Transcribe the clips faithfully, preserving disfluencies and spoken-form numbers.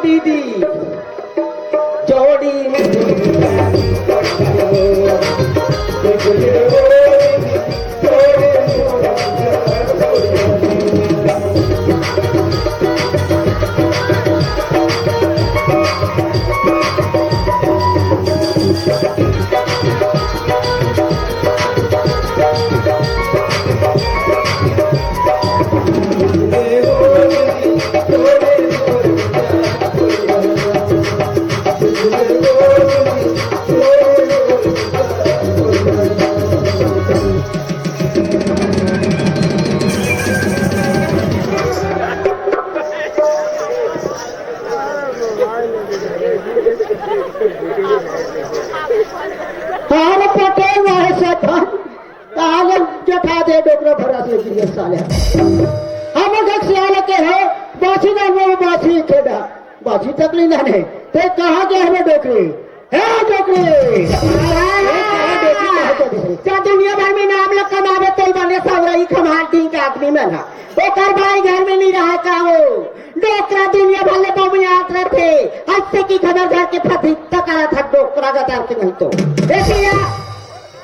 दीदी जोड़ी। अरे पटेल वाले सब हम ताले जठा दे डोकरा भरा से गिरे साले। हम लोग एक सियाल के हो, बासी ना वो बासी खेदा, बासी तकली ना ने। ते कहाँ गए हमें डोकरी? हे डोकरी! हे कहाँ डोकरी कहाँ तो दिखे? क्या दुनिया भर में नाम लग कमावे तोल बने सवरई खमार दिन के आदमी मन हा। ओकर भाई घर में नहीं रहा का हो? डोकरा दुनिया भर ले बमियात रहते। हंसते की खबर घर के फतिक तक आया था डोकरा गदार के नहीं तो। देखिए,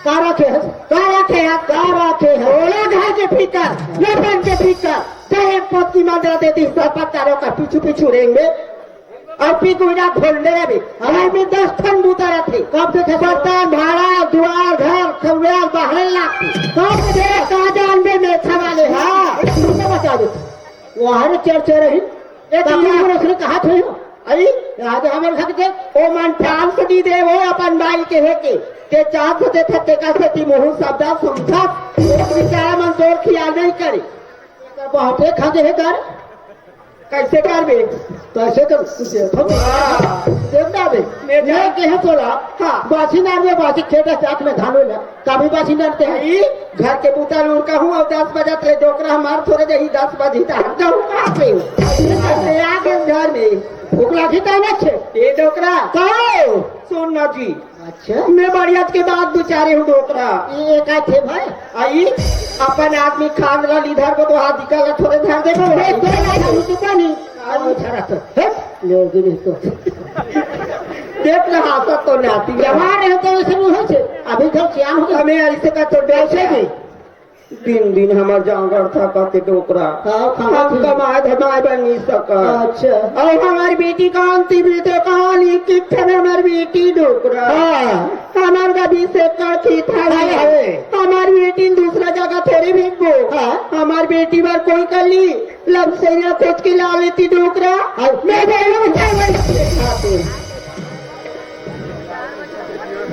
का रखे है? का रखे है? का रखे है? ओला घर के फिकर, लोगन के फिकर। चाहे पत्नी मांजरा दे दी, सब पत्थरों का पीछू पीछू रेंगे। और पी गुड़ा खोल दे रे भी। हमारे में दस ठन बूता रहते। कब देखे? बर्तन, भाड़ा, दुआर, घर, खौरा, बाहर लाग। कब देखे? का जान बे मेछा वाले, हाँ। तुमको बता दो। वहाँ रे चर्चा रही। ए, ताकि तुमने हम उसने कहा थे। आई? आज हमर घर के ओ मन टाल से दी दे, वो अपन बाई के है के। ते चार से देखे, ते का से ती मुहू शब्दा समझा। एक बेचारा मन तोर खियाल नहीं करे। एकर बहुते खा दे है कर। कैसे करबे? कैसे कर? तू देख, हम वाह। देख ना बे। मैं ये जा- के है तोला? हाँ। बासी नार में बासी खेत है, साथ में धान होला। कभी बासी नार ते हैं? ई घर के बूता लूर का हूँ, और दस बजे तले डोकरा हमार थोड़े जाही, दस बजे तो हम जाऊँ कहाँ पे? अरे आ गए घर में। भूख लागी ता ना छे। ए डोकरा। कहो। सुन ना जी। अच्छा। मैं बढ़िया के बात बिचारे हूँ डोकरा। ये का थे भाई? आई अपन आदमी खान ला लीधर को तो हाथ निकाल ला थोड़े धर दे को। मैं तो ना था मुझे पानी। आज उठा रहा था। हट, ले भी नहीं तो। देख ना हाथ तो नाती। जवान है तो ऐसे नहीं हो छे। अभी घर क्या हो गया? हमें ऐसे का तो डर ऐसे से। भी। दिन दिन हमर जांगर था का के डोकरा। हाँ, खाना हम थी। कमाए धमाए बनी सका। अच्छा। और हमार बेटी कांति भी तो कहानी कितने हमार बेटी डोकरा। हाँ। हमार का बीस एकड़ खेत है। हाय, हाय। हमार बेटी दूसरा जगह थोड़ी भेजबो। हाँ। हमार बेटी बार कोई कर ली, लव सैया खोज के ला लेती डोकरा। हाँ। मैं बोलूँ, क्या बोलूँ?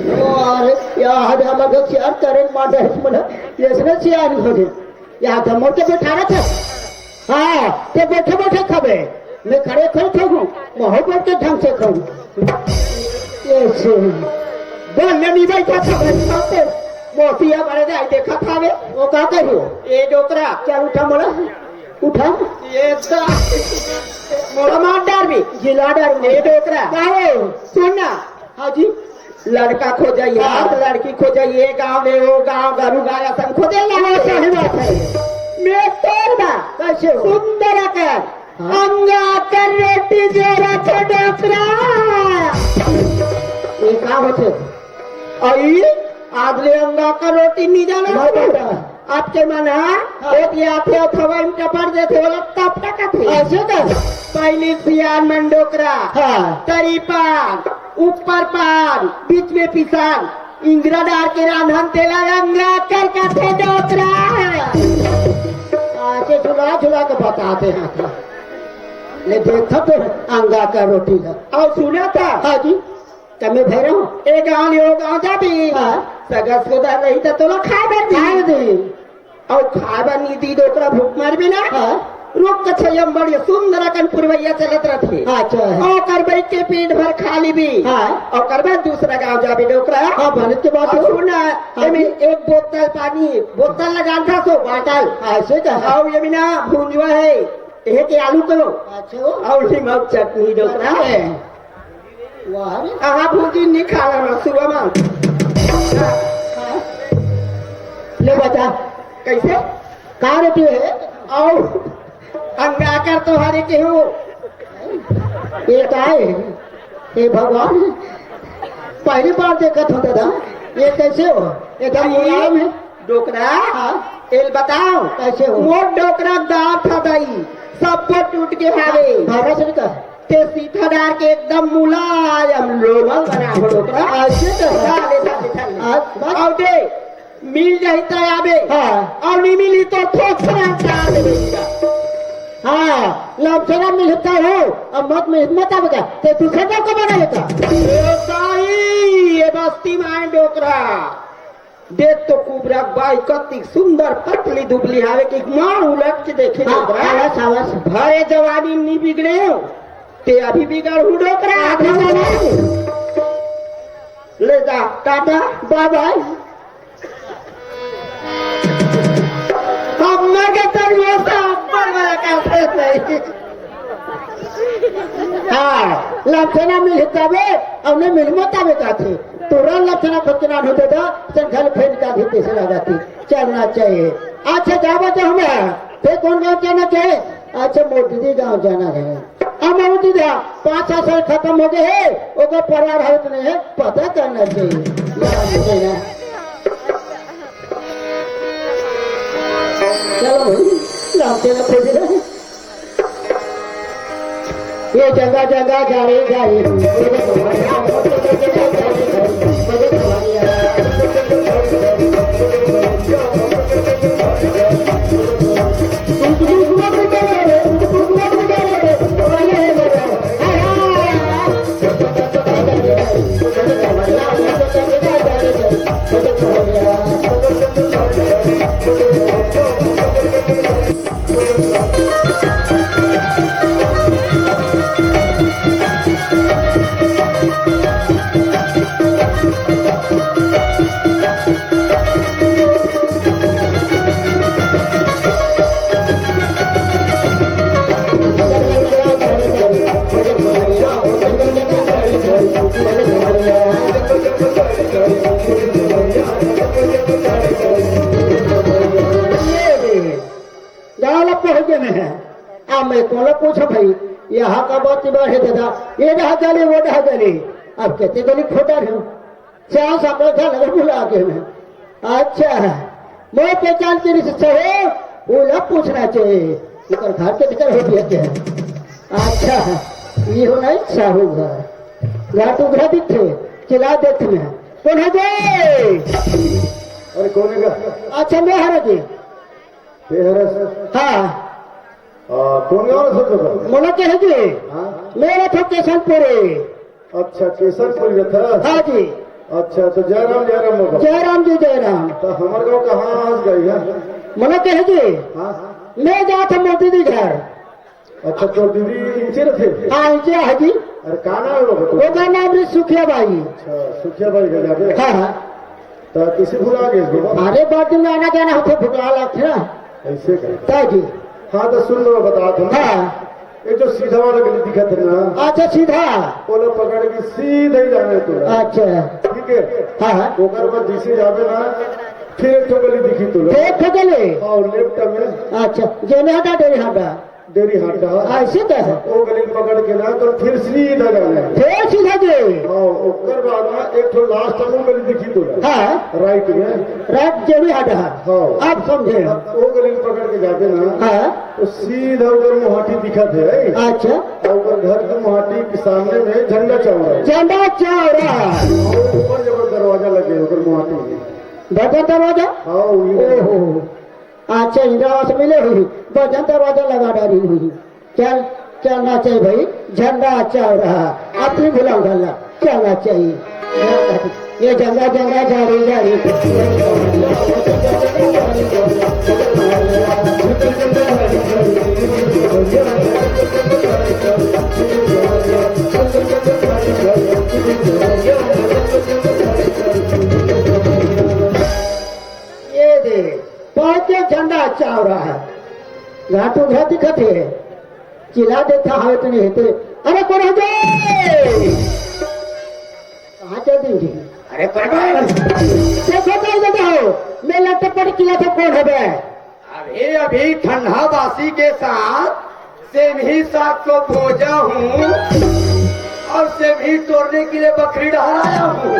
अरे, या हद हमर घर सियार करे मार दे मन, ये इसने सियार हो गए। या तो मोटे बैठा रखे। हाँ, ते बैठे बैठे खाबे। मैं खड़े खड़े खाऊँ, मोहो बैठ के ढंग से खाऊँ। ऐसे। बोल, मैं नहीं बैठा था, बैठा था। मौसी अब अरे जाए, देखा था वे। वो का कहियो? ए डोकरा। क्या उठा मोला? उठा। ये सा-, मोला मार डार भी। जिला डार भी। ए डोकरा। का हो? सुन ना। हाँ जी। लड़का खोजइया, हाँ। लड़की खोजइया, गाँव में वो गाँव गरु गाय असन खोजे ला। हाँ, सही बात है। मैं तोर बा। कैसे हो? सुंदर कर। हाँ। अंगा कर रोटी जोरा तो डोकरा। ये का होते? अई, आज ले अंगा कर रोटी नहीं जाना ना तू? बेटा। आपके मन हा, हाँ। ओत आथे, अउ थवा में टपर देथे, ओला तपटा कथे। ऐसे का? पहली सियान मन डोकरा, हाँ। तरी पान, ऊपर पान, बीच में पिसान, इंगरा डार के रांधन तेला रंगा कर कथे डोकरा। आके झुला झुला के बताते हैं। ले देखा तो अंगा का रोटी है। और सुना था? हाँ जी। तमे भैरव, ए गाँव ले ओ गाँव जाबे। हाँ। सगा सोदा रही त तोला खाए बर दी। खाए दी। अउ खाए बर नी दी, डोकरा भूख मरबे ना। हाँ। रुख के छइया म बढ़िया सुंदर अकन पुरवैया चलत रथे। अच्छा। ओकर बइठ के पेट भर खा लेबे। हाँ। ओकर बाद दूसरा गाँव जाबे डोकरा। हाँ, बने के बात अउ हो। सुन ना, हाँ एमे जी। एक बोतल पानी, बोतल ला जानथस ओ, बाटल। हाँ, ऐसे का है? अउ एमे ना भुंजुआ है, एहे के आलू करो। अच्छा। अउ निमक चटनी डोकरा। अच्छा। वाह रे। आहा, भूजी नहीं खा लेना सुबह में। ले बता। कैसे? का रे तू है? अउ अंगाकर तो हरे के हो। ये काय हे? हे भगवान, पहली बार देखत हो दादा, ये कैसे हो? एकदम मुलायम है। डोकरा, हाँ। एल बताओ, कैसे हो? मोर डोकरा दांत ह दाई, सब पर टूट के हावे। भरोसा नहीं कर। ते सीधा डार के एकदम मुलायम लोमल बना हो डोकरा। ऐसे तो है। हाँ, ले, ले, ले, ले। आज बात और दे, मिल जाही त आबे। हाँ। अउ नी मिलही त थोथरा डाल देबे। हाँ, लमसना मिलही त हो, अब मत मिलही त मत आबे का, ते दूसरा गाँव का बना लेता। ए साई, ये बस्ती में आए डोकरा। देख तो कुबरा बाई कतिक सुंदर पतली दुबली हावे कि मार उलट के देखे हाँ, डोकरा। आवाज, आवाज। भरे जवानी नी बिगड़े हो, ते अभी बिगड़ हूँ डोकरा। आधा ना। ले जा, टाटा, बाय बाय। अब मर के तरुआ से ऊपर वाला का फेर नहीं। हाँ, लक्षणा मिल हिताबे, अब नहीं मिल मताबे का थे। तुरंत लक्षणा खोजना नहीं देता, चल घर फेर का भी पैसे लगाती। चलना चाहिए। अच्छा, जाबो तो हमें, फिर कौन गाँव जाना चाहिए? अच्छा, मोदी गाँव जाना है। अब मोदी दा, पाँच साल खत्म हो गए है, ओकर परिवार है कि नहीं है, पता करना चाहिए। चलो भाई, राम तेरा खोज रहे। ये जगह जगह जा रही, जा रही। गाँव ला पहुँच गए हैं। अब मैं कोला पूछो भाई, यहाँ का बात बात है दादा, ये डहा गली, वो डहा गली, अब कहते गली खोटा है। चार साल का लगा बुला के मैं। अच्छा, मैं पहचान के नहीं सच्चा हो, वो ला पूछना चाहिए। इधर घर के भीतर हो गया क्या? अच्छा, ये हो नहीं साहू घर। घर तो उधर दिखे, चिल्ला देते हैं। कौन है जी? अरे कौन है का? अच्छा, मैं हरा जी। ये हरा सर। हाँ। आ, कौन गाँव से तो? मोला कहे जी। हाँ। मेरा तो किशनपुर है। अच्छा, किशनपुर में था? हाँ जी। अच्छा, तो जय राम, जय राम बाबा। जय राम जी, जय राम। तो हमारे गाँव कहाँ आ गई है? मोला कहे जी। हाँ। मैं जा था मोदी जी घर। अच्छा, तो दीदी इनसे रथे? हाँ, इनसे है जी। अरे, का नाम है बाबा? ओकर नाम रे सुखिया बाई। अच्छा, सुखिया बाई का जाके? हाँ, हाँ। तो किसी भुला गए इसको? अरे, बात में आना जाना होते भुला लगते ना। ऐसे का? ताई जी। हाँ, तो सुन लो, बता दो। हाँ। ये जो सीधा वाला गली दिखा था ना? अच्छा, सीधा। वो लोग पकड़ के सीधा ही जाने तो। अच्छा। ठीक है? हाँ, हाँ। ओकर बाद जैसे जावे ना, फिर एक ठो गली दिखी तो। फिर एक ठो गली? हाँ, लेफ्ट में। अच्छा, जेने हटा दे हटा। डेरी हाटा। ऐसे का है? वो गली पकड़ के ना तो फिर सीधा जाना है। फिर सीधा जे। हाँ, ओकर बाद ना एक ठो लास्ट में गली दिखी तोला। हाँ। राइट में। राइट जेड़ी हाटा है। हाँ। आप समझे? अब वो गली पकड़ के जाते ना। हाँ। तो सीधा उधर मुहाटी दिखा थे। अच्छा। और उधर घर के मुहाटी के सामने में झंडा चौरा है। झंडा चौरा। और ऊपर जब दरवाजा लगे उधर मुहाटी में। बड़का दरवाजा? हाँ, वही। ओहो। अच्छा, इंदिरा आवास मिले हुई, बजन दरवाजा लगा डाली हुई। चल, चलना चाहिए भाई, झंडा अच्छा हो रहा, अपनी बुलाऊंगा ला, चलना चाहिए। ये झंडा, झंडा, जा रही, जा रही। ये दे, पहुंच के झंडा अच्छा हो रहा है। घाटू घर दिखत हे, चिल्ला देता है इतने हेते। अरे कोन हे जे? कहाँ चल दी जी? अरे कोन हे? देखो तो इधर हो, मैं लटपट चिल्ला तो कोन हे बे? अभी अभी ठंडा बासी के साथ सेमही साग को भोजा हूँ और सेमही तोड़ने के लिए बखरी डहर आया हूँ।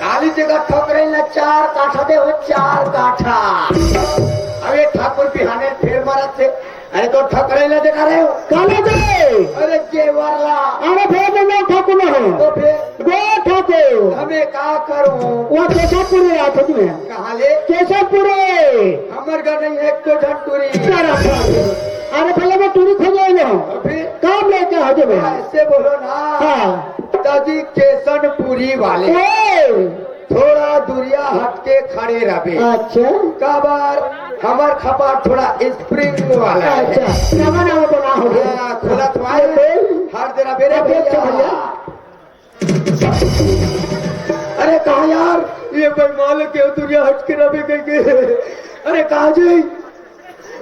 काली जगह ठोकरे ना चार काठा दे हो, चार काठा। अबे ठाकुर बिहाने फेर मारत थे। अरे तो ठोकरे ना देखा रहे हो? काला दे। अरे जेवर ला। अरे फेर में मैं ठाकुर ना हूँ। तो फिर? गो ठाकुर। हमें का करूँ? वो केशवपुरी रहा था तुम्हें। कहाँ ले? केशवपुरी। हमर घर नहीं है एको झन टूरी। तेरा बाप। अरे भैया मैं टूरी खोजे ही नहीं हूँ। अभी? काम लेके आ जाओ भैया। ऐसे बोलो ना। हाँ। दादी केशवपुरी वाले। ए! थोड़ा दूरिया हट के खड़े रहे। अच्छा। काबर हमर खपा थोड़ा स्प्रिंग वाला है। अच्छा। नवा नवा बना हो गया। हाँ, खोला तो आए। ए, बोल। हर देना मेरे अच्छा, भैया। भैया। अरे कहा यार, ये बेईमान के दुनिया हट के रवे गई के। अरे कहा जी,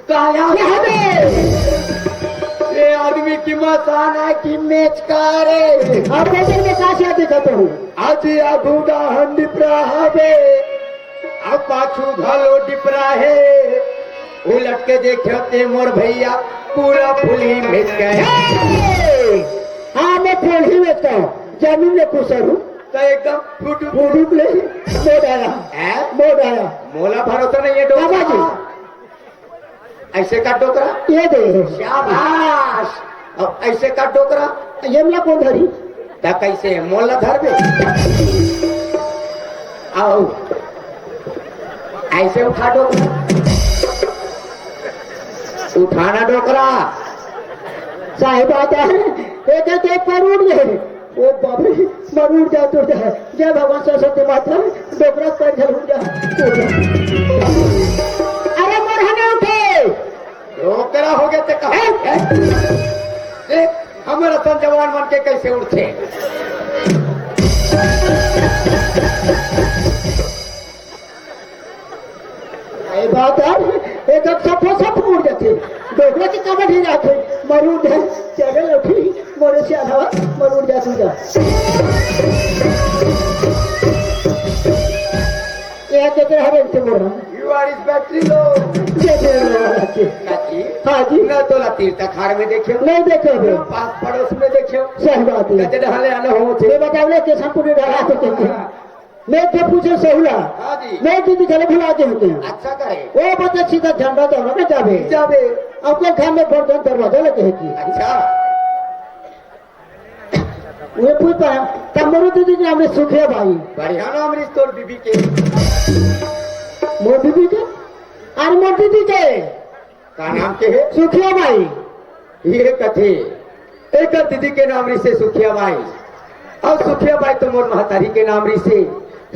कहा यार? यहाँ पे। ये आदमी की मसान है कि मेचकार है? आप कैसे में काश याद दिखाते हो? आज या घूटा हंडी प्रहावे। अब पाछू घलो डिपरा हे। उलट के देखे ते मोर भैया, पूरा फुली में गए। हे! हाँ, मैं फुली में तो जमीन में घुसर हूँ। तो एकदम फुटू फुटू ले मोड़ आया। हैं? मोड़ आया। मोला भरोसा नहीं है, डोकरा। बाबा जी। ऐसे का डोकरा? ये दे। शाबाश। अब ऐसे का डोकरा? ये मला कौन धरी? त कैसे मोला धरबे? आओ। ऐसे उठा डोकरा। उठाना डोकरा। साहेब आता है, एक एक एक पर उठ गए। ओ बाप रे, मरुड़ जा, टूट जा। जय भगवान सरस्वती माता, डोकरा पर झल उठ जा, उठ जा। अरे मोर हने उठे। डोकरा हो गए ते कहा? ए, ए, देख, हमर असन जवान मन के कैसे उठथे। ए बात यार, एक एक सफो सफो उड़ जाथे। डोकरा के काबर ही रहथे, मरुड़ जाए, चढ़े लठी, मोरे से अलावा मरुड़ जा तू जा। ये तो तेरा हरे से बोल रहा हूँ। You are his battery low। ये दे रहा हूँ। काकी, हाँ जी। ना तो ला तीर तक हार में देखे हो। नहीं देखे हो। ना पास पड़ोस में देखे हो। सही बात है। गजर हले आना हो थे। ये बताओ ना, कैसा पूरे डरा तो तुमको। हाँ। मैं तो पूछे सहुला। हाँ जी। मैं दीदी घरे भुला के होते हैं। अच्छा करे। वो बता सीधा झंडा दौड़ा ना जावे। जावे। अब कोई घर में बर्तन दरवाजा लगे है कि? अच्छा। वो पूछ पाया, तब मोर दीदी के नाम है सुखिया बाई। बढ़िया नाम रिस तोर बीबी के। मोर बीबी के? अरे मोर दीदी के। का नाम के है? सुखिया बाई। ये कथे, एक दीदी के नाम रिसे सुखिया बाई, और सुखिया बाई तो मोर महतारी के नाम रिसे।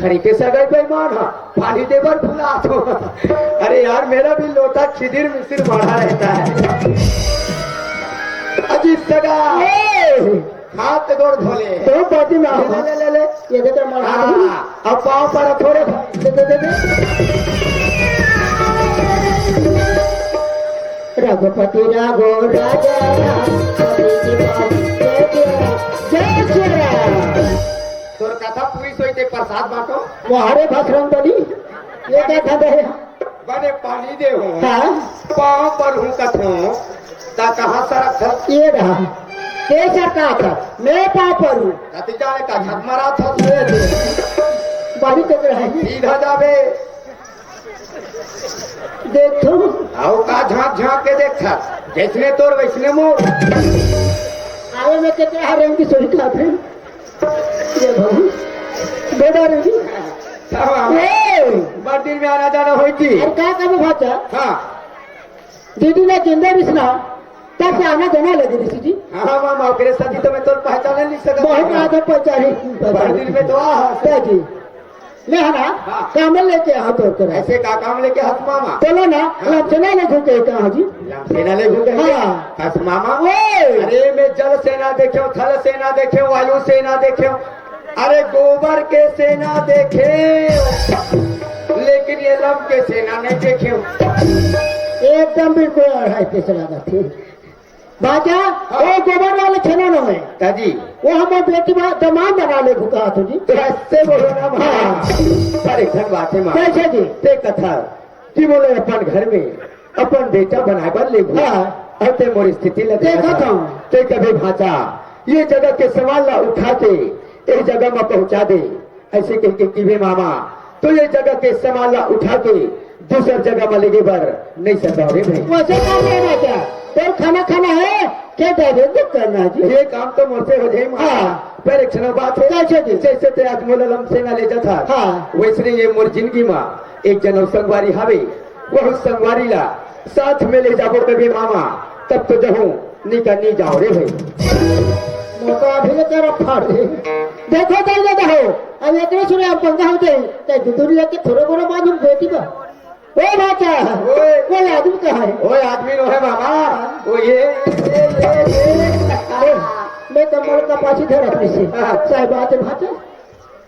खरी के सगाई बेईमान हा, पानी देबर भुला तो। अरे यार, मेरा भी लोटा खिदिर मिसिर बढ़ा रहता है। अजी सगा। ए! हाथ गोड़ धोले। तो बाजी ना हो। ले, ले, ले, ले। ये देख, मार हाथ। हाँ, अब पाँव पर थोड़े। दे, दे, दे, दे। रघुपति राघव राजा राम, पति की बात जय जय राम। जय जय राम। तोर कथा पूरी सोई ते प्रसाद बांटो। वो हरे भसरन बनी। ये क्या था बे? बने पानी दे हो। हाँ। पाँव पर हूँ कथो। ता कहाँ सरक था? ये रहा। के सरका था? मैं पाँव पर हूँ। कति जाने का छत मरा था? ये दे। बड़ी तो रहा है। सीधा जावे। देखो। आओ का झांक झांक के देख था। जैसने तोर वैसने मोर। आवे में कितना हरेंगी सोई का थे? ये बाबू, बेटा रे जी। सब आओ। ए! बड़ दिन में आना जाना होई थी। अरे का कबे भाचा? हाँ। दीदी ने जिंदा रिसना, तब से आना जाना लगे रिसी जी। हाँ, हाँ, मामा, ओकरे साथी तो मैं तो पहचान नहीं सकता। बहुत ज्यादा पहचान है। बड़ दिन में तो आ, हाँ, क्या जी? मैं है ना, हाँ। काम लेके हाथ और करा। ऐसे का काम लेके हाथ मामा? बोलो ना, हाँ। लमसेना ले घूम के कहा जी? लमसेना ले घूम के? हाँ। हस मामा? ओए! अरे, मैं जल सेना देखे, थल सेना देखे, वायु सेना देखे, अरे, गोबर के सेना देखे, लेकिन ये लम के सेना नहीं देखे। एकदम बिल्कुल अढ़ाई पे सेना थे। बाजा, हाँ। वो गोबर वाले छेना न होय। का जी? वो हमर बेटी बा-, दमांद बना ले भुका तो जी। तो ऐसे बोलो ना माँ। हाँ। पर एक ठन बात है माँ। कैसे जी? ते कथा कि बोले अपन घर में अपन बेटा बनाए बर ले गो। हाँ। अउ ते मोर स्थिति ला देखत देखत हव। हव। ते कबे भांचा, ये जगह के समान ला उठा के एक जगह म पहुंचा दे, अइसे कहिके किबे मामा, तो ये जगह के समान ला उठा के दूसर जगह म लेगे बर नइ सकव रे भाई। वइसे काम नइ रहय, तोर खाना खाना हे, के दे दे, दुख करना हे जी। ये काम तो मोर से हो जाही मामा। हाँ। पर एक ठन बात हे, कइसे जी? जइसे ते आज मोला लमसेना ले जात हस, हाँ। वइसने ये मोर जिनगी म एक जन अउ संगवारी हवे, वहू संगवारी ला साथ में ले जाबो कबे मामा, तब तो जहूं, नइ त नइ जांव रे भाई। मोर तो अभी ले तरफ फाड़ दे। देखो, दे दे हो। अब एकरे सुने हम पंगा होते हैं। ते दुदुरी लेके थोड़े बोलो मालूम बेटी बा। ओ भांचा, ओए। कोई आदमी कहाँ है? ओए, आदमी नोहे मामा। ओ ये, ये, ये, ये, ये। अरे, मैं तो मोर का पाछी धर अपने से। हाँ। सही बात है भांचा।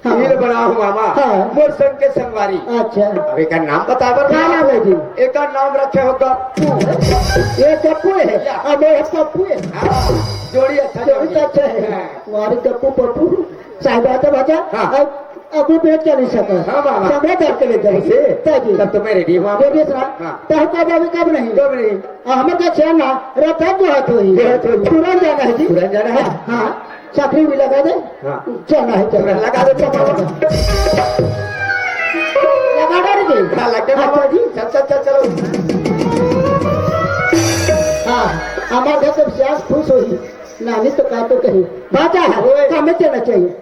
हाँ। रील बनाहूं मामा। हाँ। मोर संग के संगवारी। अच्छा। अब एकर नाम बता बर का नाम हे जी? एकर नाम रखे हों गप्पू। ये गप्पू हे? या। अब ये पप्पू हे? हाँ, जोड़ी अच्छा जोड़ी जोड़ी। तो अच्छा हे। हाँ। मारी गप्पू पप्पू। सही बात है भांचा। हाँ। अब, अब वो पेट चल नइ सकय। हाँ मामा। समय धर के ले जाओ। ऐसे? ताकि तब तो मैं रेडी हूं मामा। रेडी हस ना? हाँ। तो हम कब आवे, कब नहीं? कब नहीं? आ, हमर का छेना रतन जो हाथ होही। जो हाथ होही। तुरंत जाना हे जी। तुरंत जाना हे। हाँ, हाँ। चाकरी भी लगा दे। हाँ। चल, नहीं चल। लगा दे, चल, चल। लगा दे रे जी। हाँ, लग गया अच्छा बाबा। जी। चल, चल, चल, चलो। हाँ, हमारे घर तो विश्वास खुश होही। नानी तो का तो कही। बात हे, ओए। कामे चलना चाहिए।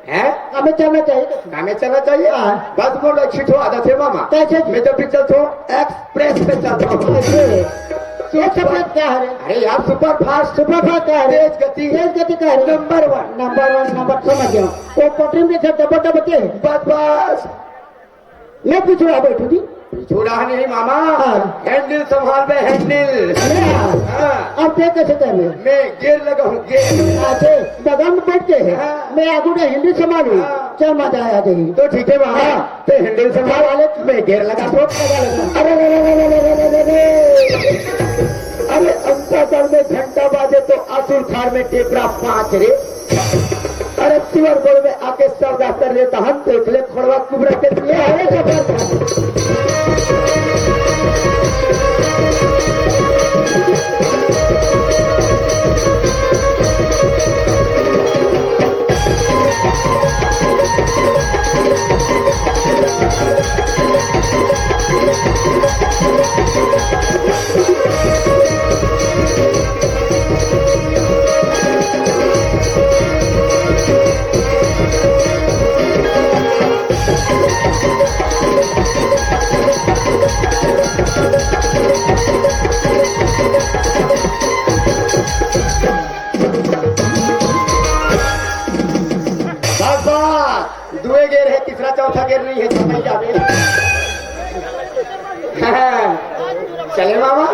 हैं? कामे चलना चाहिए। कामे चलना चाहिए? हाँ। बस बोल, अच्छी तो आदत है मामा। कैसे जी? मैं जब भी चलता हूँ, एक्सप्रेस पे चलता हूँ। अरे, ये सब बात क्या है रे? अरे यार, सुपर फास्ट। सुपर फास्ट क्या है रे? तेज गति। तेज गति क्या है रे? नंबर वन। नंबर वन, नंबर समझ गया। वो पटरी में से डबल डबल के। बस, बस। मैं पीछे आ बैठू जी। पीछू रहा नहीं मामा। हाँ। हैंडल संभाल बे, हैंडल। अरे यार, हाँ। अब तैं कैसे कर रहे? मैं गियर लगा हूँ, गियर। अच्छा, बगल में बैठ के है। हाँ। मैं आगू का हैंडल संभालू। हाँ। चल, मजा आ जाही। तो ठीक है मामा। हाँ। ते हैंडल संभाल, मैं गियर लगा तो। अरे, अरे, अरे, अरे। अरे, अंतागढ़ में घंटा बाजे तो आसुल खाड़ में टेपरा पाँच रे। अरे, तिवर गोड़ में आके सौदा कर लेता हम, देख ले खोड़वा कुबरा के लिए। अरे, जबरदस्त। बस, बस, दुए गेर हे, तीसरा चौथा गेर नहीं है, तो नहीं जावे। चले मामा,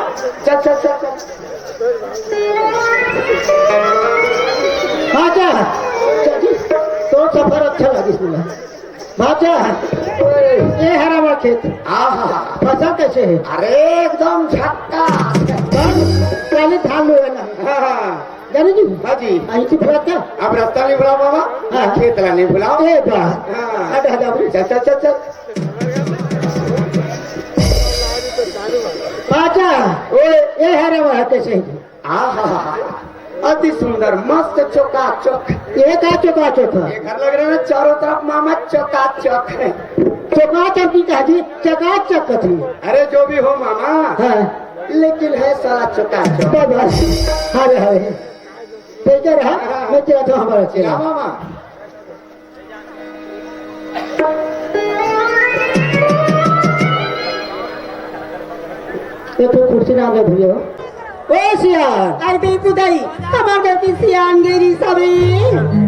चल, चल, चल, चल। भांचा, चल जी, तोर सफर अच्छा लगिस मोला। भांचा, ओए। ए हरा वा खेत। आहा। फसल कैसे है? अरे एकदम झक्कास। बस, काली धान लो है ना। हाँ, हाँ। जाने जी? हाँ जी। आई थी भुलाता? अब रास्ता नहीं भुलाओ मामा, हाँ। खेत ला नहीं भुलाओ। ए बा। हाँ। हट, हट, हट। चल, चल, चल, चल। भांचा, ओए। ए हरा वा कैसे है? आहा, अति सुंदर, मस्त चकाचक। ये का चकाचक है? ये घर लग रहा है ना, चारों तरफ मामा चकाचक है। चकाचक की कहा जी, चकाचक कथी? अरे जो भी हो मामा, हाँ। लेकिन है साला चकाचक। बस, बस। अरे, अरे। ठीक है रहा, मैं तेरा तो हमारा क्या चेहरा। मामा? ये तो कुर्सी ना दे भैया। ओ सियान। आई दे पुदाई, हमार गलती सियान गेरी सबे।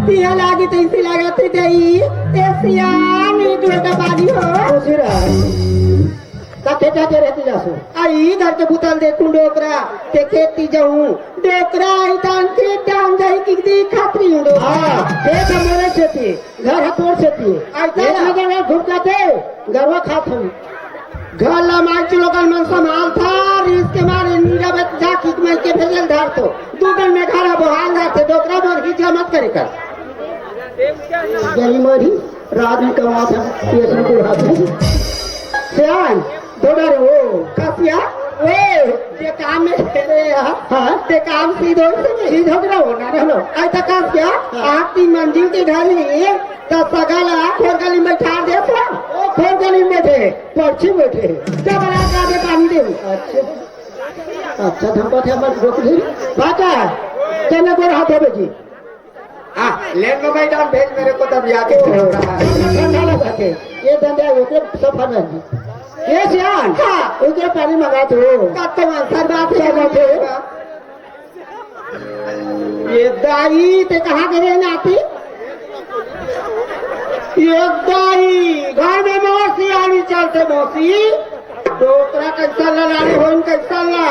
सिया लागी तैसी लागत है दई। ए सियान, ये तो का बारी हो। खुशी रहा। का खेता के रहती जासो? आई घर के बुतल देखूं डोकरा, ते खेती जाऊं। डोकरा आई तान खेत डान जाई कि दी खातरी उड़ो। हाँ, खेत हमारे खेती, घर है तोर खेती। आई एक तारा। नजर में घूम जाते, गरवा खात हूँ। घर ला माई चुलोकन मन संभाल था, रिस के मारे नीरा बच जा खींच माई के भेजल धार तो। दू दिन में घर बोहाल धार थे, डोकरा बोल हिजला मत करे कर। गई मरी, रात में कमा था, ये सब बुढ़ा था। सियान, दौड़ा रे वो। का सिया? ए, ये काम में तेरे यहाँ, हाँ? ते काम सीधो से नहीं। सीधो के रहो ना, रहो। ऐसा काम क्या? हाँ। आप तीन मंजिल के घर में तो सगा ला खोर गली में बैठा दे तो। ओ, खोर गली में बैठे, पर्ची बैठे। जब रात आवे पानी दे। अच्छा। अच्छा, धमका थे, हमारे रोक दे। बाटा, चलने को हाथ हो बेटी। हाँ, लेन में मैदान भेज मेरे को, तब याद ही नहीं हो रहा है। ठंडा लगा के, ये धंधा होते सफा नहीं। ये सियान, हाँ। उधर पानी मंगा दो। कब तो आंसर बात है। क्या बात है? ये दाई, ते कहाँ गए नाती? ये दाई, घर में मौसी आनी चलते मौसी। डोकरा कैसा ला लाने होन, कैसा ला?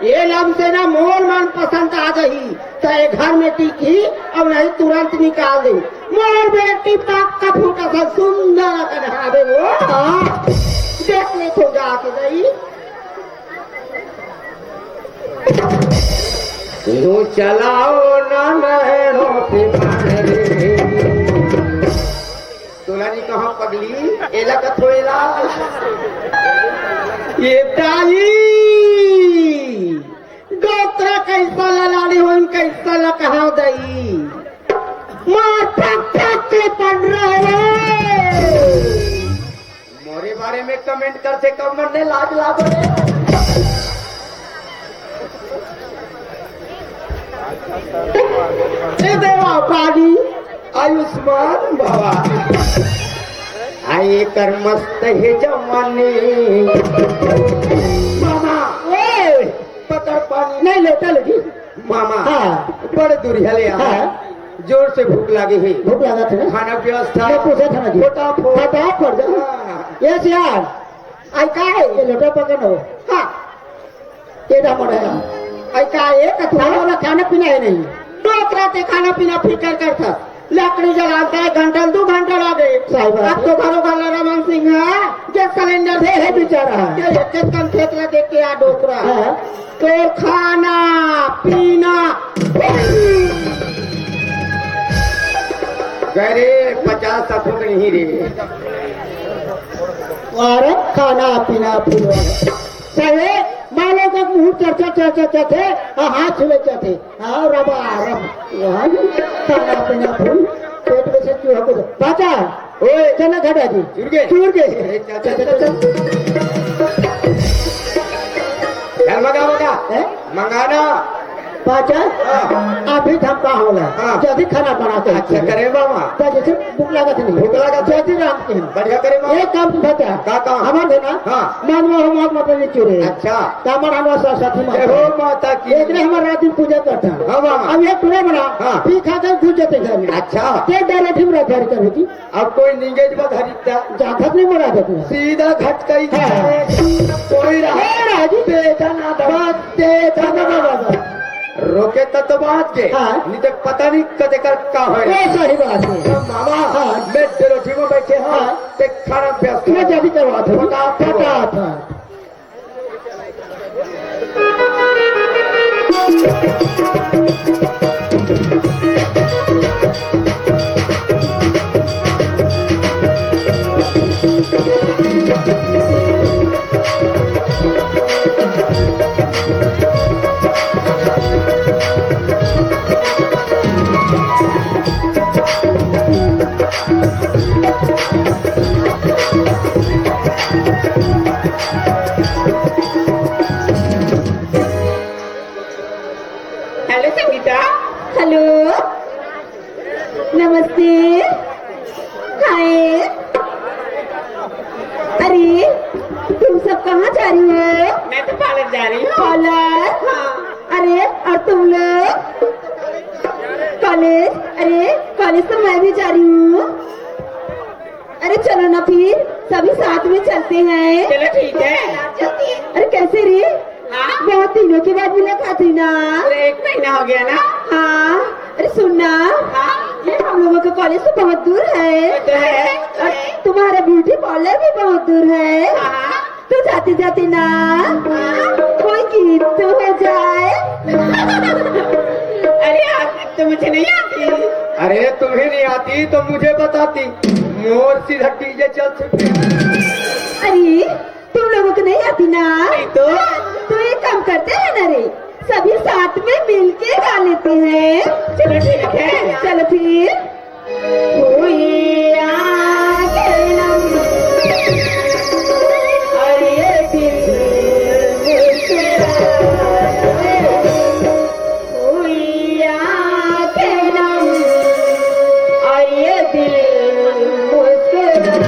ये लम से ना मोर मन पसंद आ जाही, तो ये घर में टिकी, अब नहीं तुरंत निकाल दे। मोर बेटी पक्का फूटा सा सुंदर कन्हावे वो। हाँ। देख ले तो जाके गई। यूं चलाओ ना नैनों से बाण रे। तोला नहीं कहा पगली, एला कथो एला। ये दाई, डोकरा कैसा ला लाने होन, कैसा ला कहा दाई। मार फक फक के बन रहे। मोरे बारे में कमेंट करथे, कब मन ने लाज लागो रे। ए देवा पानी, आयुष्मान भवा। आए कर मस्त हे जवानी। मामा, ए, पकड़ पानी। नहीं लेता लगी। मामा, हाँ। बड़ दूरिहा ले आए। हाँ। जोर से भूख लागे हे। भूख लागत हे ना? खाना व्यवस्था। मैं पूछा था ना जी। फटाफट। फटाफट जा। हाँ। ये सियान, आई का है? ये लोटा पकड़ हो। हाँ। ये डामर है। आई का है? कथुआ वाला खाना पीना है नहीं। डोकरा ते खाना पीना फिकर करता। लकड़ी जलाता है, घंटा दो घंटा लागे। सही बात अब है। तो घरों घर ला रमन सिंह है, गैस सिलेंडर दे है बेचारा। ये एक एक कन खेत ला देख के आ डोकरा। हाँ। तो खाना पीना। गए रे, पचास सफुक नहीं रे। वारम खाना पीना फूल। चाहे मालो का मुंह चर्चा चर्चा चर्चे, हाँ, हाथ छुले चर्चे। हाँ, रबा, रब। वहाँ भी खाना पीना फूल, पेट में से क्यों हो कुछ? बाचा, ओए। चना खा दादी। चूर के? चूर के। अरे, चल, चल, चल, चल। चल, मंगा, मंगा। हैं? मंगाना। बाचा, हाँ। अभी धमका होला। हाँ। जल्दी खाना बना के अच्छा, दे। करे मामा। तो जैसे भूख लगा थी नहीं। भूख लगा थी। जल्दी रात के। बढ़िया करे मामा। एक काम तो बता। का काम? हमारे ना, हाँ। मानवा हो, मार मत नहीं चूरे। अच्छा। कामर हमारा सा-, साथी माता। जय हो माता की। एक ने हमारा रात दिन पूजा करता है। हाँ, मामा। अब ये पूरा बना, हाँ। पी खा कर घुस जाते घर में। अच्छा। ते डरे ठीक रहा घर का बेटी। अब कोई निंगेज बा धरिता। जागत नहीं मरा देता। सीधा घटकई हाँ। कोई रहा। ए, राजी। बेटा ना दबा, दे, दबा, दबा, दबा। रोके त तो बात के। हाँ। नहीं तो पता नहीं कते कर का होए। ए, सही बात है। तो मामा, हाँ। मैं डेरोठी में बैठे हाँ। हाँ। ते खाना व्यस्त मैं जल्दी करवा दूँ। फटाफट। फटाफट। हेलो संगीता। हेलो, नमस्ते। हाय। अरे, तुम सब कहाँ जा रही हो? मैं तो पार्लर जा रही हूँ। पार्लर? हाँ। अरे, और तुम लोग? कॉलेज? अरे, कॉलेज तो मैं भी जा रही हूँ। अरे चलो ना फिर, सभी साथ में चलते हैं। चलो ठीक है। अरे कैसे रे? हाँ? बहुत दिनों के बाद मुलाकात हुई ना। अरे एक महीना हो गया ना। हाँ। अरे सुन ना। हाँ? ये हम लोगों का कॉलेज तो बहुत दूर है। तो है। और तुम्हारा ब्यूटी पार्लर भी बहुत दूर है। हाँ। तो जाते जाते ना कोई गीत तो हो जाए। अरे आप तो मुझे नहीं आती। अरे तुम्हें नहीं आती तो मुझे बताती। मोर सीधा डीजे चल चुके। अरे तुम लोगों को नहीं आती ना? नहीं तो। तो एक काम करते हैं ना रे, सभी साथ में मिलके गा लेते हैं। चलो ठीक है। चलो फिर। भुइया के नम, अरे दिल मुस्कुरा, भुइया के नम, अरे दिल मुस्कुरा।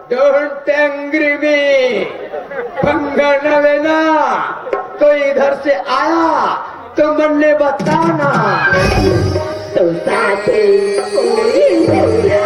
Don't angry me। पंगा न लेना। कोई इधर से आया तो मन ने बताना। तो साथे कोई भैया।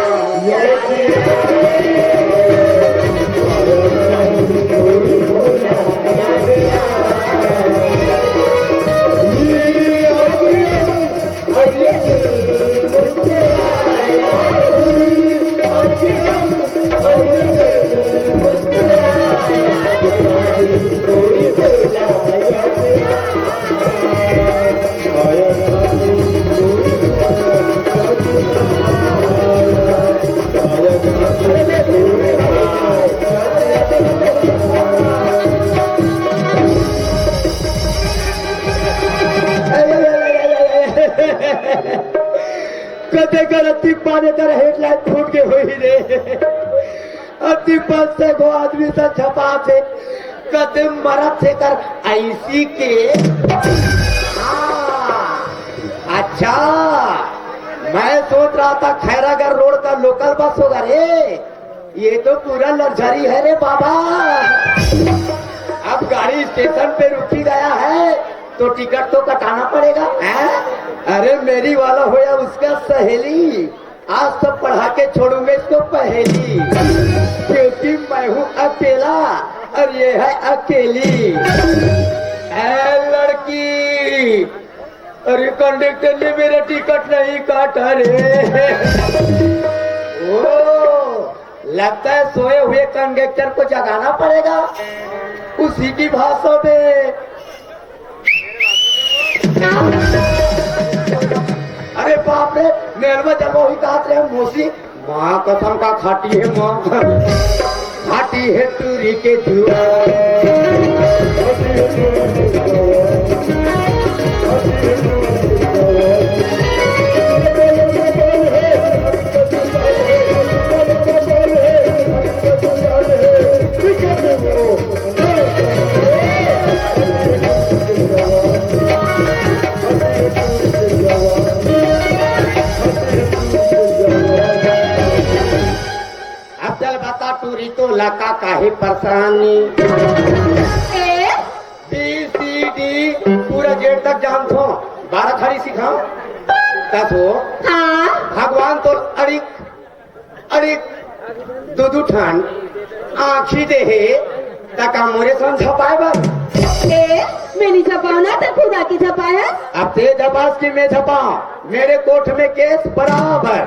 कते कर अति पाने कर हेडलाइट फूट के होही रे। अति बस से गो आदमी से झपा थे, कते मरत थे कर ऐसी के। हाँ, अच्छा, मैं सोच रहा था खैरागढ़ रोड का लोकल बस होगा रे। ये तो पूरा लग्जरी है रे बाबा। अब गाड़ी स्टेशन पे रुकी गया है तो टिकट तो कटाना पड़ेगा, हैं? अरे मेरी वाला हो या उसका सहेली, आज तो पढ़ा के छोड़ूंगा इसको पहेली, क्योंकि मैं हूँ अकेला और ये है अकेली। ए लड़की, अरे कंडक्टर ने मेरा टिकट नहीं काटा रे। ओ, लगता है सोए हुए कंडक्टर को जगाना पड़ेगा। उसी की भाषा में। अरे बाप रे, मेरवा जब वही कहत रहे मौसी, माँ कसम का खाटी है माँ। खाटी है टूरी के जुआ। अब चल बता टूरी तो लका काहे परेशानी। ए? बी सी डी पूरा जेड तक जानथो, बारह खड़ी सिखाओ। दस हो। हाँ। भगवान तो अड़िक अड़िक दू दू ठन आँखी दे हे, त का मोरे संग झपाए बर? ए, मैं नहीं झपाओं ना, ते खुद आके झपाए है। अब ते झपास कि मैं झपाओं, मेरे कोठ में केस बराबर।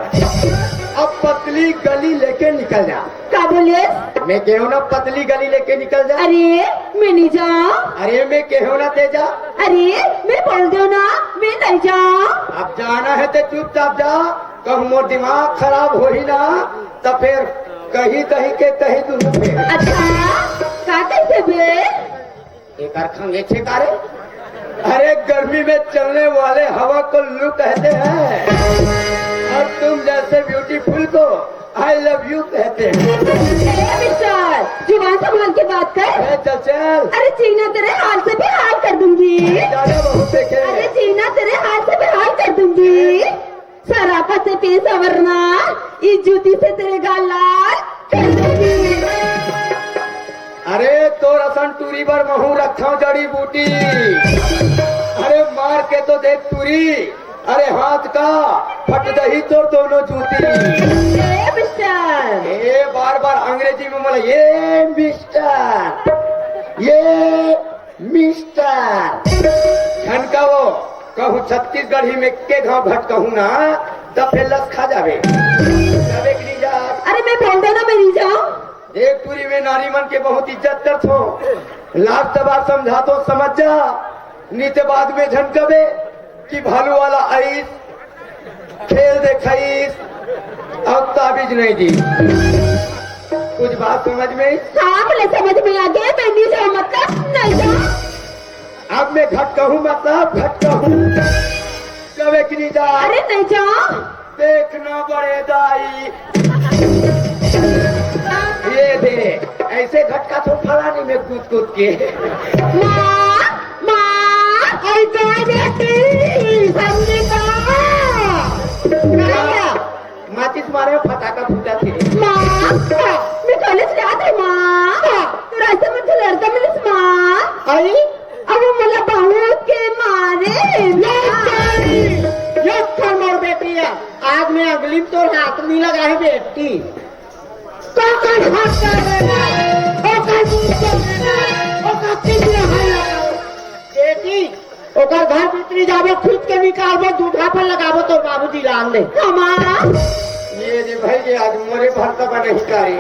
अब पतली गली लेके निकल जा। का बोले? मैं केहों ना पतली गली लेके निकल जा। अरे, मैं नहीं जाओं। अरे, मैं केहों ना ते जा। अरे, मैं बोल देओं ना, मैं नहीं जाओं। अब जाना है ते चुपचाप जा, कहूँ मोर दिमाग खराब होही ना, त फेर कही कही के कही दूँ फेर। अच्छा, का कहिथे बे? एकर खंगे छे का रे? अरे, गर्मी में चलने वाले हवा को लू कहते हैं, और तुम जैसे ब्यूटीफुल को आई लव यू कहते हैं। ए मिस्टर, जुबान संभाल के बात कर। ए, चल, चल। अरे, चीना तेरे हाल से बेहाल कर दूंगी। ज्यादा बहुत देखे। अरे, चीना तेरे हाल से बेहाल कर दूंगी। सराफा से पेश आवर ना, इस जूती से तेरे गाल लाल कर दूंगी। अरे, तोर असन टूरी बर महूँ रखथंव जड़ी बूटी। अरे, मार के तो देख टूरी, अरे, हाथ का फट दही तोर दोनों जूती। ए मिस्टर। ए, बार बार अंग्रेजी में बोला, ये मिस्टर, ये मिस्टर। झन कहो, कहूँ छत्तीसगढ़ी में के घाव घट कहूँ ना, त फेर लस खा जावे। जावे कि नहीं जा? अरे, मैं बोल देना, मैं नहीं जाऊँ। देख, टूरी में नारी मन के बहुत इज्जत करथों। लाज तबार समझाथों, समझ जा, नहीं ते बाद में झन कबे कि भालू वाला आइस, खेल देखाइस, अउ ताबीज नहीं दी। कुछ बात समझ में? हाँ, बोले समझ में आ गया, मैं नहीं जाऊँ, मतलब नहीं जाऊँ। अब मैं घट कहूँ, मतलब घट कहूँ। जावे कि नहीं जा? अरे, नहीं जाऊँ। देखना बड़े दाई, ये दे, ऐसे घटका तो फलानी में कूद कूद के। माँ, माँ, आई जा बेटी, संगीता। माचिस मारे में फटाका फूटा थे। माँ, मैं कॉलेज जात हूँ, माँ। तो रास्ते में जो लड़का मिलिस, माँ। आई? अब वो मोला बहुत के मारे। ये सारी, ये खर मोर बेटी है। आज मैं अगली में तोर हाथ नहीं लगा है बेटी। तो कर हाथ कर देना, ओ कर मुंह कर देना, ओ कर कितना है लगा। बेटी, ओकर घर भीतरी जाबो, खींच के निकालबो, दूधा पर लगाबो, तोर बाबूजी लान दे। हमारा? ये दे भाई, ये आज मोरे भरता बने ही का रे।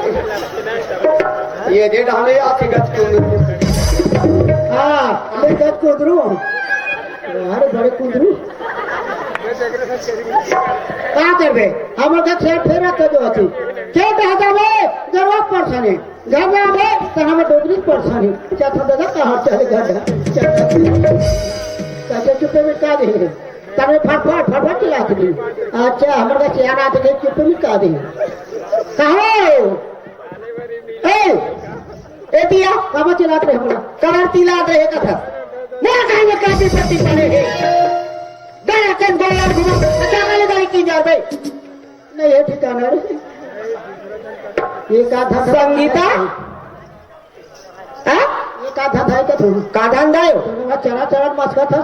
ये दे डाले आके गच कुंदरू। हाँ, मैं गच कुंदरू हूँ। अरे बड़े कुंदरू। का करबे? हमर का खेल फेरा कर दो तू। के कह जाबे? जरूरत पड़ता नहीं। घर में आवे, त हमर डोकरी परेशानी। चल, थोड़ा दादा, कहाँ चले घर जा? चल, चल, चुप्पे में का दे? तने फट, फट, फट, फट चिल्ला के दी। अच्छा, हमर का सियान आते थे, चुप्पे में का दे? कहो? ए, ए दिया, काबर चिल्लात रहे हमला? काबर चिल्लात रहे कथा? ना कहीं में काफी पट्टी पड़े है। गया कन गोला घुमा, अच्छा, वाले गाड़ी की जा भाई। नहीं, ये ठिकाना रे। ये का धंधा संगीता? हाँ? ये का धंधा है का तू? का धंधा है? तू ना चरा चरा मस्का था।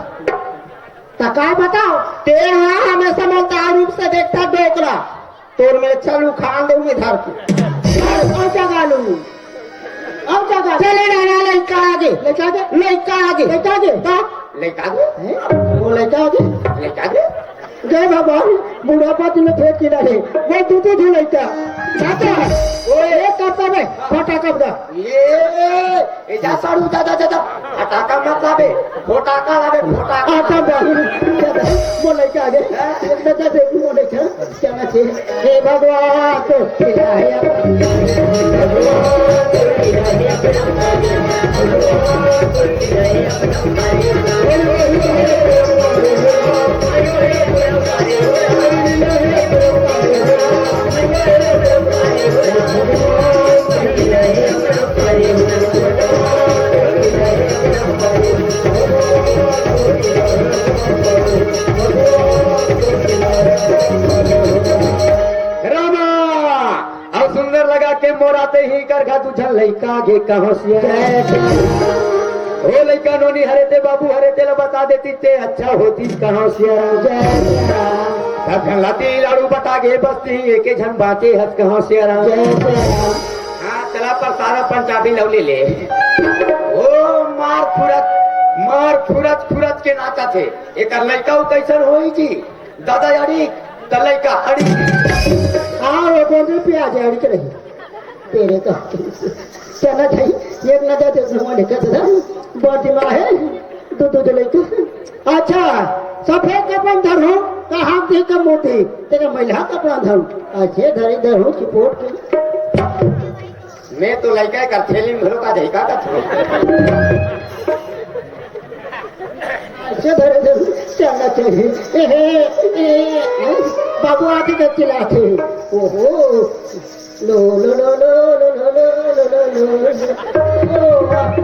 त का बताओ? ते हाँ हमेशा मलदार रूप से देखता डोकरा। तोर में चल उखाड़ दे मैं धर के। और जगा लूँ। अब का बात? चले ना, ना, लइका आगे। लइका आगे? लइका आगे। लइका आगे? का? लइका आगे? हैं? वो लइका आगे? लइका आगे? जय भगवान, बुढ़ापा दिन में फेंक के रहे। वो दू दू दू लइका। चाचा, ओए। एक करता में, फटाका बजा। ये, ए, जा साड़ू, जा, जा, जा, जा। फटाका मत लाबे, फोटाका लाबे, फोटाका। आता बाबू, वो लइका आगे। हैं? एक दादा देखू, वो लइका। चला के, हे भगवान, तो खिलाया। रामा, अउ सुंदर लगा के मोर आते ही कर घा दू झन लइका गे कहाँ से आए? जय श्री राम। ओ लइका नोनी हरे ते बाबू हरे ते ला बता देती ते अच्छा होती कहाँ से आए? जय श्री राम। सब झन लाती लाड़ू बता गे बसती ही एके झन बाँचे हस कहाँ से आए? जय श्री राम। हाँ, चला पर सारा पंजाबी लौली ले। ओ मार फुरत, मार फुरत फुरत के नाचत हे। एकर लइका उ कइसन होही जी? दादा यारी, त लइका अड़ी। हाँ, वो बोल रहे प्याज अड़ी के नहीं। तेरे का चला जाई, एक नजर दे दूंगा लेकर दादा, बहुत दिमाग है, दो दो लइका। अच्छा, सफेद कपड़ा धरू, त हाथ दे के मोती, तेरे मैला कपड़ा धरू, अच्छे धरे धरू, चिपोट के। मैं तो लइका कर थैली में घलो का जाई का का। ऐसे धरे धरू चलना चाहिए। ए, हे, ए, ए, बाबू आके के चिल्लाथे। ओहो, लो, लो, लो। ओ, वाह।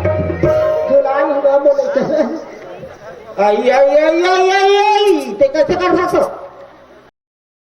जुलाई हुआ बोले चला। आई, आई, आई, आई, आई, आई। ते कैसे कर सकते हो?